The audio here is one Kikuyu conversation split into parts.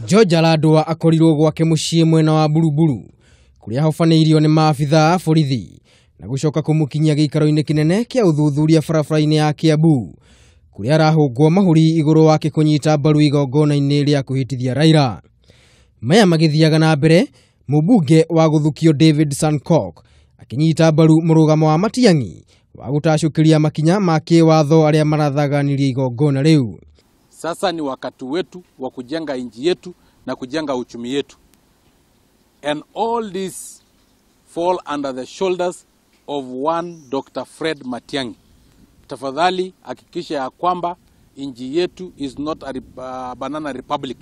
George Aladwa akorirwo gwake muciĩ mwena wa Buruburu kũrĩa ahobanĩirio nĩ maabithaa a borithi na gũcoka kũmũkinyia gĩikaro-inĩ kĩnene kĩa ũthuthuria barabara-inĩ ya Kiambu kũrĩa arahũngwo mahũri igũrũ wake kũnyita mbaru igongona-inĩ rĩa kwĩhĩtithia Raila. Maya magĩthiaga na mbere, mũmbunge wa gũthukio David Sankok akĩnyita mbaru mũrũgamo wa Matiang'i wa gũtacũkĩria makinya ma kĩwatho arĩa marathaganirie igongona rĩu. Sasa ni wakati wetu wa kujenga nchi yetu na kujenga uchumi yetu. And all this fall under the shoulders of one Dr. Fred Matiang'i. Tafadhali hakikisha ya kwamba nchi yetu is not a banana republic.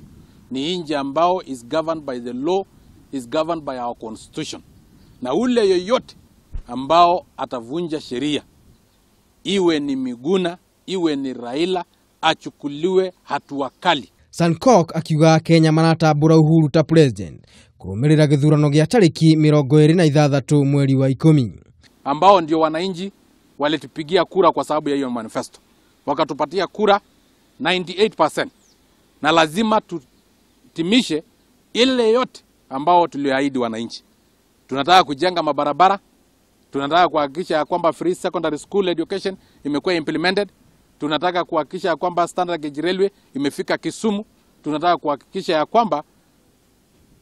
Ni nchi ambao is governed by the law, is governed by our constitution. Na ule yoyote ambao atavunja sheria, iwe ni Miguna, iwe ni Raila, achukuliwe hatua kali. Sankok akiuga Kenya maratambũra Uhuru ta president kũrũmĩrĩra gĩthurano gĩa tarĩki 26 mweri wa 10, ambao ndio wananchi walitupigia kura kwa sababu ya hiyo manifesto, wakatupatia kura 98%, na lazima tutimishe ile yote ambao tuliahidi wananchi. Tunataka kujenga mabarabara, tunataka kuhakikisha kwamba free secondary school education imekuwa implemented, tunataka kuhakikisha kwamba standard gauge railway imefika Kisumu, tunataka kuhakikisha ya kwamba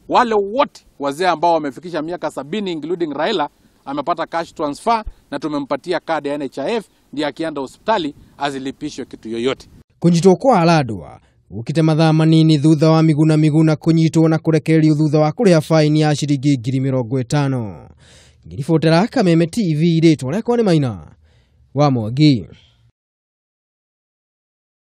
wale wote wazee ambao wamefikisha miaka 70 including Raila amepata cash transfer na tumempatia kadi ya NHIF ndiye akienda hospitali azilipishwe kitu yoyote. Kunyitwo kwa Aladwa gukite mathaa manini thutha wa Miguna Miguna kunyitwo na kurekererio thutha wa kuriha faini ya ciringi 50,000. Ngiribotera Kameme TV, rĩtwa rĩakwa nĩ Maina wa Mwangi.